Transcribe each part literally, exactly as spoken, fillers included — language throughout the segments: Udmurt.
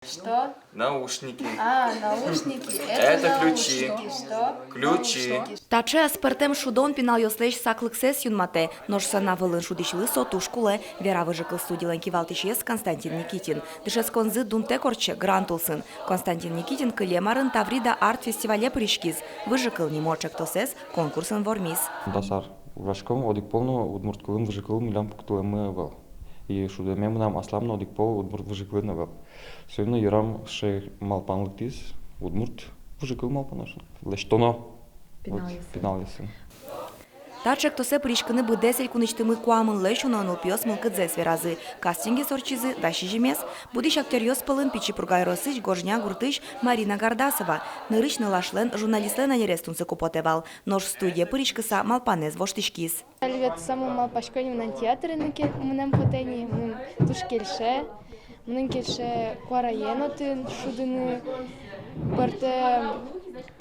Что? Наушники. А, наушники. Это ключи. Что? Ключи. Таӵе аспӧртэм шудон пиналъёслэсь саклыксэс юнматэ, нош сцена вылын шудӥсьлы со туж кулэ, вера выжыкыл студилэн кивалтӥсез Константин Никитин. Дышетсконзы дунтэк ортче, грант улсын. Константин Никитин кылем арын «Таврида Арт» фестивале пыриськиз, «Выжыкыл» нимо ӵектосэз конкурсын вормиз. Дас ар ужаськом, одӥг пол но удмурт кылын выжыкыл милям пуктылэммы ӧвӧл. И шудэме мынам аслам но одӥг пол удмурт выжыкылын ӧвӧл. Соин но йырам сыӵе малпан лыктӥз, удмурт выжыкыл малпан, лэсьтоно. Вот, пиналъёсын. Пиналъёсын. Та ӵектосэ пыриськыны быдэс элькунысьтымы куамынлэсь уно нылпиос мылкыдзэс веразы. Кастингез ортчизы дас сизьымез. Будӥсь актёръёс пӧлын Пичи Пурга ёросысь Гожня гуртысь Марина Гардасова. Нырысь нылашлэн журналистлэн ӧнерез тунсыко потэ вал, нош студие пыриськыса малпанэз воштӥськиз. Али ведь самой малпасько ни, мынам театрын ке мынэм потэ ни, мыным туж кельше, мыным кельше куараен отын шудыны, пӧртэм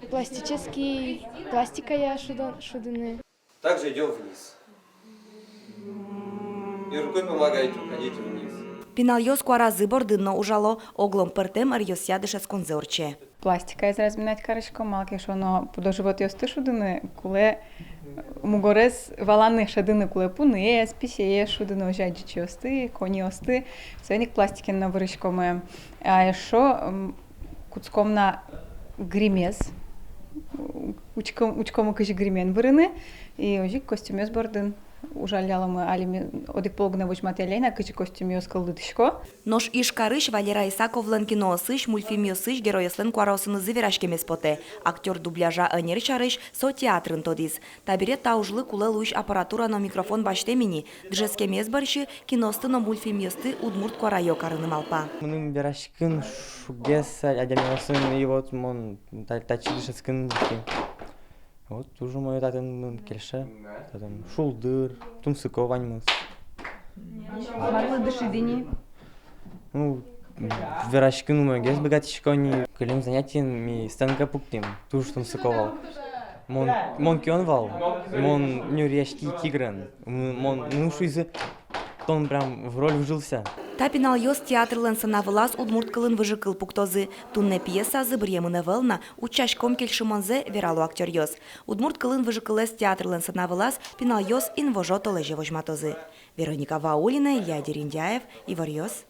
пластический, пластикая шудо-, шудыны. Также идём вниз. И рукой помогайте, уходите вниз. Пиналъёс куаразы бордын но ужало, оглом пӧртэм ӧръёсъя дышетсконзы ортче. Пластикаез разминать кариськом, малы ке шуоно пудо-животъёсты шудыны кулэ, мугорез валаны, шӧдыны кулэ пуныез, писэез шудыны, озьы ик ӟичыосты, коньыосты, соин ик пластикен но выриськомы. А эшшо, м, кутском на гримез, учком, учкомы, кызьы гримен вырыны, и озьы ик костюмъёс бордын ужалляломы. Али ми одӥг пол гинэ возьматъялляй на, кызьы костюмъёс кылдытӥсько. Нош Ижкарысь Валера Исаковлэн киноосысь, мультфильмъёсысь геройёслэн куараосынызы вераськемез потэ. Актёр дубляжа ӧнер сярысь со театрын тодӥз. Табере та ужлы кулэ луись аппаратура но микрофон басьтэм ини. Дышетскемез бӧрсьы киноосты но мультфильмъёсты удмурт куараё карыны малпа. Мыным вераськыны шуггес адямиосын, и вот мон та-, татчы дышетскыны. Вот туж умой татын, мыным кельше. Татын шулдыр, тунсыко ваньмыз. Марлы дышиды ни? Ну, вераськыны умойгес быгатӥсько ни. Кылем занятиын ми сценка пуктӥм, туж тунсыко вал. Мон, мон кион вал, мон нюръяськи тигрен. М-, мон, ну, шуизы, тон прям в роль вжился. Та пиналъёс театрлэн сцена вылаз удмурт кылын выжыкыл пуктозы. Туннэ пьесазы быръемын ӧвӧл на, утчаськом кельшымонзэ, верало актёръёс. Удмурт кылын выжыкылэз театрлэн сцена вылаз пиналъёс инвожо толэзе возьматозы. Вероника Ваулина, Илья Дерендяев, «Иворъёс».